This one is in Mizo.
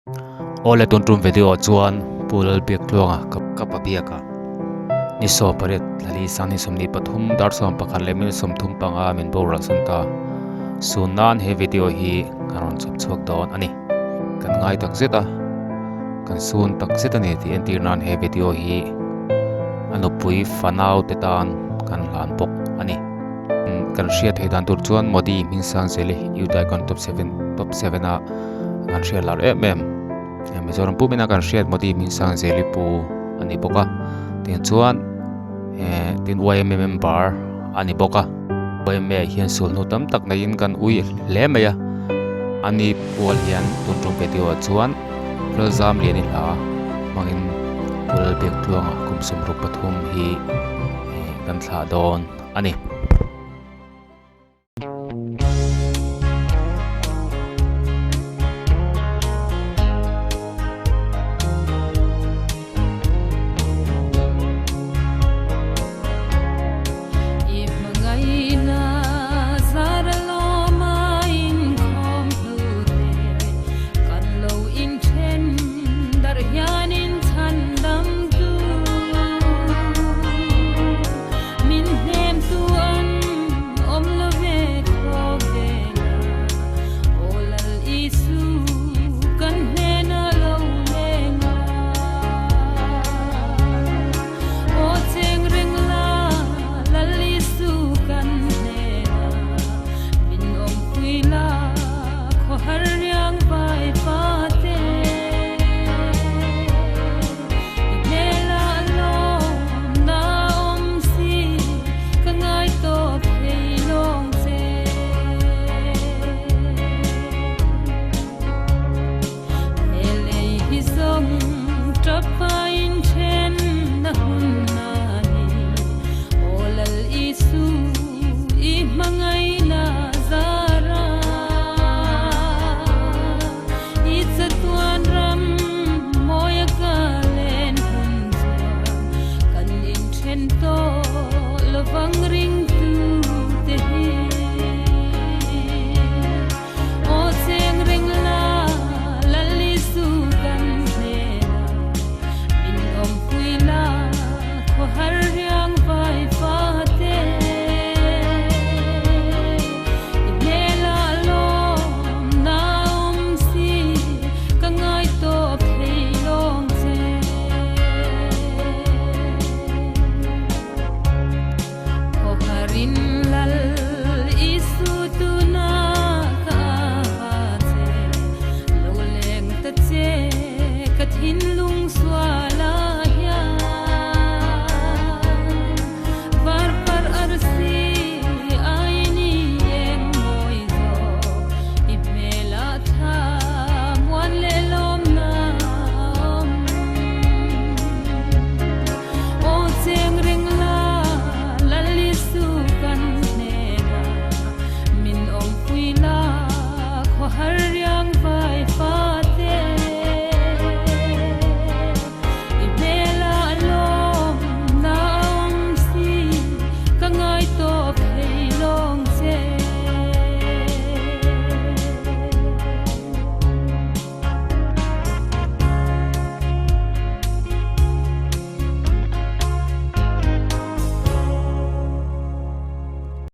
Awle tun tum video ah chuan Pu Lalbiaktluanga ka pa biak a ni 18 thlali sang ni 23 dar 11 leh minute 35 min boral san ta. Sun nan he video hi kan rawn chhawp chhuak dawn a ni. Kan ngai tak zet a, kan sun tak zet a ni tih entir nan he video hi a nupui fanau te tan kan hlan bawk a ni. Kan hriat theih dan tur chuan Modi Hmingsangzeli Youth Icon Top 7 Top 7 a kan hriat lar em em Mizoram pumina kan hriat Modi Hmingsangzeli pu a ni bawk a tiang chuan eh tin YMA member a ni bawk a YMA ah hian sulhnu tam tak neiin kan ui hle mai a ani pual hian tun tum video ah chuan Lalzam Liani hla hmangin Pu Lalbiaktluanga kum 63 hi eh kan thlah dawn a ni.